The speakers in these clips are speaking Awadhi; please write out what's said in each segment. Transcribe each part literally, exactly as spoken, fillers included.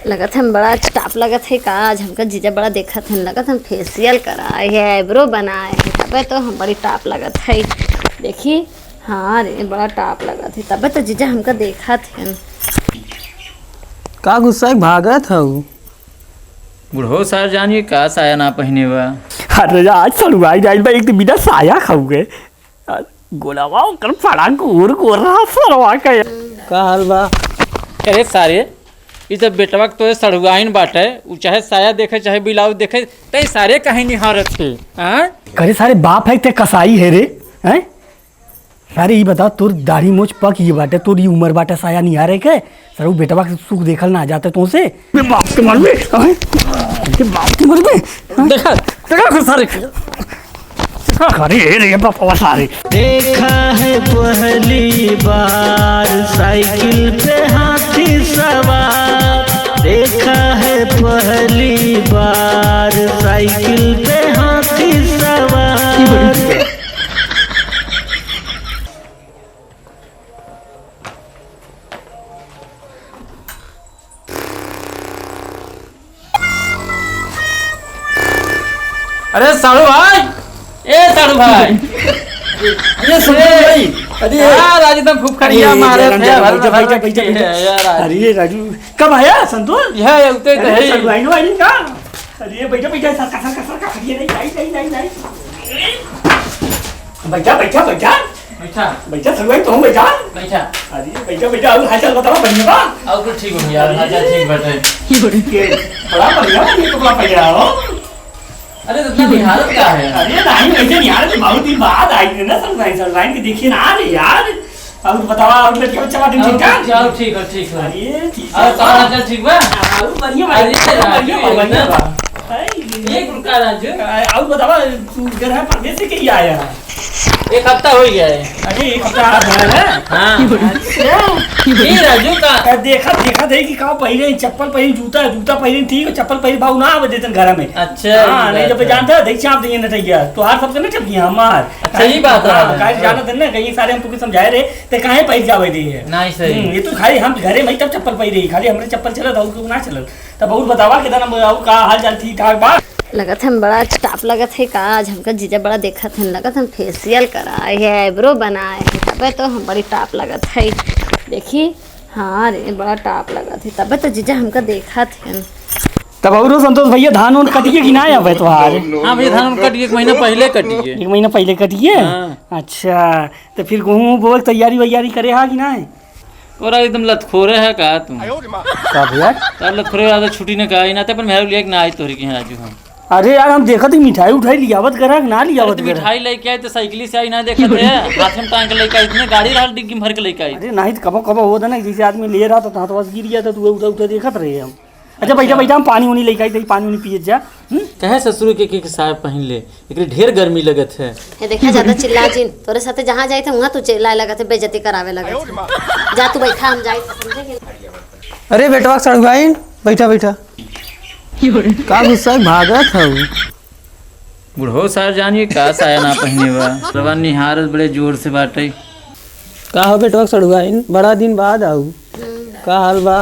लगत है बड़ा टाप लगत है का, आज हमका जीजा बड़ा देखत हैं, लगत हम फेशियल कराए है, आईब्रो बनाए है, तबे तो हम बड़ी टाप लगत है। देखी, हाँ रे, बड़ा टाप लगत है, तबे तो जीजा हमका देखत हैं। का गुस्सा भागत हऊ? बुढ़ो सार जानिए का साया ना पहिने बा। अरे आज सड़ुआई जाइल बा, एक तो बिना साया खाऊ गए। गोलवा ओकर फड़ा गोर गोर रहा सरवा के। का हाल बा? अरे सारे, ई जब बेटवा के तोरे सड़ुआइन बाटे, उ चाहे साया देखे चाहे ब्लाउज देखे, तै सारे काहे निहारत है? हाँ? करे सारे बाप है ते कसाई है रे, हैं? सारे ई बता, तोर दाढ़ी मोछ पक ये बाटे, तोर ई उम्र बाटे साया निहारे के, सारे उ बेटवा के सुख देखल ना जाते तोसे। बे बाप के मरबे, हैं? बे बाप के मरबे, हैं? देखा, देखा सारे। अरे रे बापवा सारे। देखा है पहली बार साइकिल पे हाथी सवार, देखा है पहली बार साइकिल पे हाथी सवार। अरे साढ़ू भाई, ए साढ़ू भाई। अरे संतोष ए, भाई, अरे। हाँ, राजू, तुम फुफकरिया अरे, मारे जरा, थे, जरा, भर बैठा, भर बैठा, बैठा, के बैठा। है, यार, राजू। अरे राजू, कब आया संतोष? यह, यह उतरे तो अरे, है ही। साढ़ू भाई, नो, आई का? अरे बैठा, बैठा, सर, सर, सर, सर, सर, ये नहीं, नहीं, नहीं, नहीं, नहीं। बैठा, बैठा, बैठा। बैठा। बैठा, सलवाई तो हूँ, बैठा। बैठा। अरे, बैठा, बैठा, और हाल चाल बताओ, बढ़िया बा? और कुछ ठीक हो गया, हाल चाल ठीक बाटे। ये बड़ा बढ़िया बा, ये कपड़ा पहन रहा हो। अरे, तो इतना निहारत का है? अरे, नहीं, वैसे निहारत, बहुत दिन बाद आई है ना, सलवाई, सलवाई के देखिए ना, अरे यार। और बतावा, और लड़के बच्चा बाटे और ठीक ठाक? ठीक, और ठीक है, ठीक है। अरे, ठीक और है। तो हाल चाल ठीक बा? हाँ, और बढ़िया बा, अरे, बढ़िया बा, राजू, बढ़िया बा। एकदम। अरे, ये कुल का राजू? आ, और बतावा, तू घर है, परदेस से कहीं आया है? एक हफ्ता हो गया है। अरे, एक हफ्ता आ गया है? हाँ। अच्छा। ये राजू का? आ, देखा, देखा थे कि का पहिरे, चप्पल पहिरे, जूता, जूता पहिरे, ठीक है, चप्पल पहिरे, भाव ना आवे देतन घर में। अच्छा, हाँ, ये नहीं तो बात पे है। जानता है, देख चाप देंगे नटैया, तोहार सबसे न टपकी हमार। अच्छा, ये बात है। हाँ, काहे जानत है ना, कहीं सारे हम तुके समझाए रहे, ते काहे पहिर जावे दी है? नहीं, सही। हम्म, ये तो खाली हम घरे में ही तब चप्पल पहिरे, खाली हमरे चप्पल चलत, और कुछ ना चलत। तब और बतावा, कितना और का हाल चाल ठीक ठाक बा? लगत हम बड़ा टाप लगत है का, आज हमका जीजा बड़ा देखत हैं, लगत हम फेशियल कराए है, आईब्रो बनाए है, तबे तो हम बड़ी टाप लगत है। देखी, हाँ रे, बड़ा टाप लगत है, तबे तो जीजा हमका देखत हैं। तब औरो संतोष भैया, धान उन कटिए कि ना आवे तोहार? हाँ भैया, धान उन कटिए, एक महीना पहले कटिए। एक महीना पहले कटिए? हाँ। अच्छा, तो फिर गेहूं बोए के तैयारी वैयारी करे हा कि ना? और एकदम लतखोरे है का तुम? का भैया? तार लतखोरे वाला छुट्टी ने कहा, इनाते अपन मेहरारू लिया कि ना आई तोहरी के यहाँ राजू हम। अरे यार, हम देखत ही मिठाई उठाई लियावत करा कि ना लियावत अरे तो करा? मिठाई लेके आए तो साइकिल से आई ना देखत है, हाथ में टांग के लेके आई, इतने गाड़ी रहल डिग्गी में भर के लेके आई। अरे नहीं तो कबो कबो होता ना, जैसे आदमी ले रहा था तो हाथ वाथ गिर गया था, तो उठा उठा देखत रहे हम। अच्छा, बैठा, अच्छा। बैठा, हम पानी उनी लेके आई, पानी उनी पिए जा। हम्म? कहे ससुर के, के, के साया पहन ले, एकरे ढेर गर्मी लगत है। हे देखा, ज्यादा चिल्ला जिन, तोरे साथे जहाँ जाइत है, वहाँ तू चिल्लाए लगत है, बेइज्जती करावे लगत है। जा तू बैठा, हम जाइत है, समझे कि? अरे बेटवा सड़ुआइन, बैठा, बैठा। का गुस्सा है, भागत हऊ? बुढ़ो सार जानिए का साया ना पहिने बा। सरवा निहारत बड़े जोर से बाटे। का हो बेटवा सड़ुआइन, बड़ा दिन बाद आऊ। का हाल बा?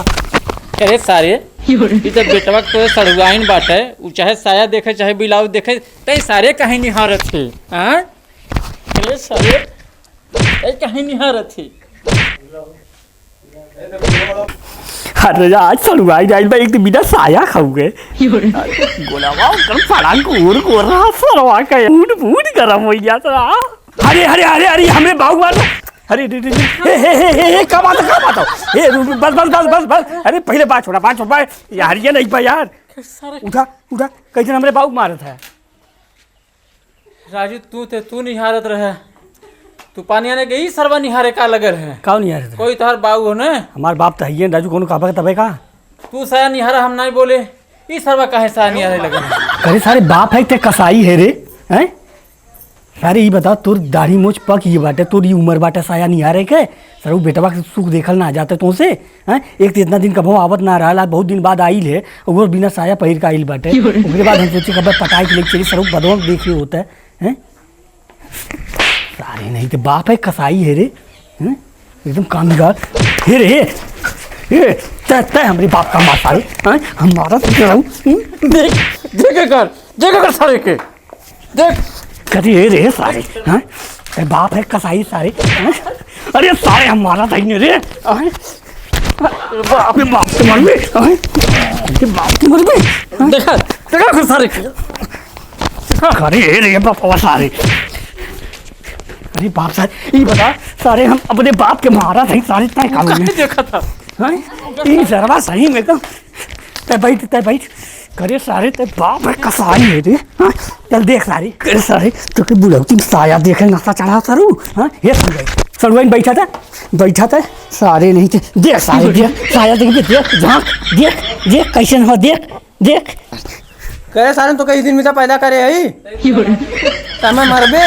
अरे सारे, ई जब बेटवा के तोरे सड़ुआइन बाटे, उ चाहे साया देखे, चाहे ब्लाउज देखे, तै सारे काहे निहारत है? हाँ? अरे सारे, तै काहे निहारत है? अरे आज सड़ुआइन आइल बा, एक तो बिना साया खाऊ गए। अरे गोलवा ओकर फड़ा गोर गोर रहा सरवा के, फूट फूट गरम हो गया सरा। अरे, अरे, अरे, अरे, हमरे बाऊ मार। अरे, रे, रे, रे, हे, हे, हे, हे, हे, का बात है, का बात है? हे, रु-, रु-, बस, बस, बस, बस, बस। अरे, पहले बात छोड़ा, बात छोड़ा, यार, ये नहीं बा यार। हम्म? उठा, उठा, कैसे हमरे बाऊ मारत है? राजू, तू ते, तू निहारत रहे। तू पानी आने के ही सरवा निहारे का लगल है? का निहारत रहे? कोई तोहर बाऊ हो ने? हमार बाप तो हइये न, राजू, कोनो कहबा के तबे का? तू साया निहारा, हम नहीं बोले। ई सरवा काहे साया निहारे लगल है? अरे सारे बाप है ते कसाई है रे, हैं? सारे ई बता, तोर दाढ़ी मोछ पक ये बाटे, तोर ई उम्र बाटे साया निहारे के, सरऊ बेटवा के सुख देखल ना जाते तोसे, हैं? एक तो इतना दिन कबहूँ आवत ना रहल, आज बहुत दिन बाद आइल है, ओकर बिना साया पहिर के आइल बाटे। ओकरे बाद हम सोचे कब पटाई के लेके चली, सरऊ बदवा देखे होता है, हैं? सारे नहीं तो बाप है कसाई है रे, हैं? एकदम काम बिगाड़। हे रे, हे, हे, तै, तै हमरे बाप का मार सारे, हैं? हम मारा तो तेरा हूँ, हम्म? देख, देख कर, देख कर सारे के, देख। करी ए रे सारे, हैं? ए बाप है कसाई सारे, हैं? अरे सारे हम मारा था ही नहीं रे, हैं? बाप रे बाप के मरबे, हैं? के बाप के मरबे, हैं? देखा, देखा कर सारे के। करी ए रे बाप सारे। अरे बाप सारे, ई बता, सारे हम अपने बाप के मारा था, सारे तय कानून काहे में। देखा था? हैं? ई सरवा सही में तो। तै बैठ, तै बैठ। करे सारे, तै बाप है कसाई है रे। हाँ? चल देख सारे, करे सारे, तो के बुढ़ऊ तुम साया देखे नशा चढ़ा सरू। हाँ? ये सुन गए। सड़ुआइन बैठा था, बैठा था। सारे नहीं थे। देख सारे, देख, साया देख, देख, झांक, देख, देख, कैसे न हो, देख, देख। करे सारे, तो कई दिन में तो पैदा करे है। समय मरबे।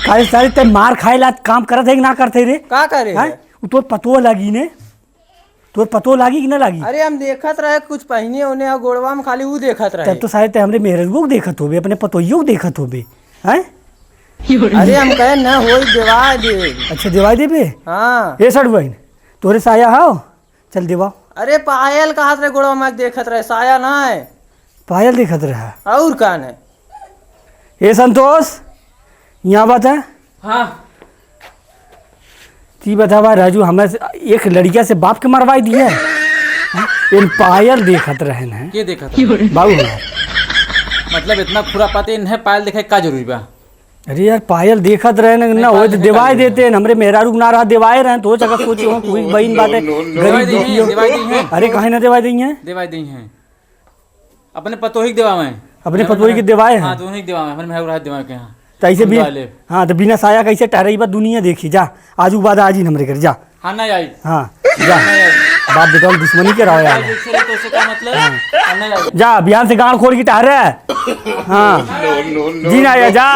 अरे सारे, तै मार खाए ला काम करत है कि ना करत है रे? का करे हैं? है? उ तोर पतोह लागी ने। तोर पतो लागी कि ना लागी? अरे, हम देखत रहे कुछ पहिने ओने और गोड़वा में खाली ऊ देखत रहे। तब तो सारे ते हमरे मेहररुओ को देखत होबे, अपने पतोहियो को देखत होबे, हैं? अरे, हम कहे ना होई, देवाय दे। अच्छा, देवाय देबे? हाँ। ए सड़ुआइन, तोरे साया हौ? चल देवाओ। अरे, पायल कहत रहे, गोड़वा में देखत रहे, साया ना है। पायल देखत रहा। और का नहीं? ए संतोष, यहाँ बता। हाँ। ती बतावा राजू, हमें से एक लड़किया से बाप के मरवाई दिया। इन पायल देखत रहन है। के देखत रहे? बाबू हमार। मतलब इतना खुरापाती इन्हें पायल देखे का जरूरी बा? अरे यार, पायल देखत रहन ना, होए तो देवाए देते हैं। हमरे मेहरारू के ना रहा, देवाए रहन। तो जगह सोचे हो, कोई बहिन बाटे, गरीब दुखी हो। देवाई दी हैं। अरे काहे ना देवाई दी हैं? देवाई दी हैं। अपने पतोही के देवावे हैं। अपने पतोही के देवाए हैं? हाँ, दोनों ही देवावे हैं। अपने मेहरारू के देवावे के यहाँ। तो ऐसे भी, हाँ, तो बिना साया कैसे टहरई बा दुनिया देखी, जा। आज उ बाद आज ही हमरे घर, जा। हाँ, ना आई। हाँ, जा। ना आई। बाप बेटा में दुश्मनी के रहो यार। आई, इससे तो उसे का मतलब? हाँ। हाँ, ना आई। जा, बिहान से गांड खोल के टहरे। हाँ। जी ना आया, जा।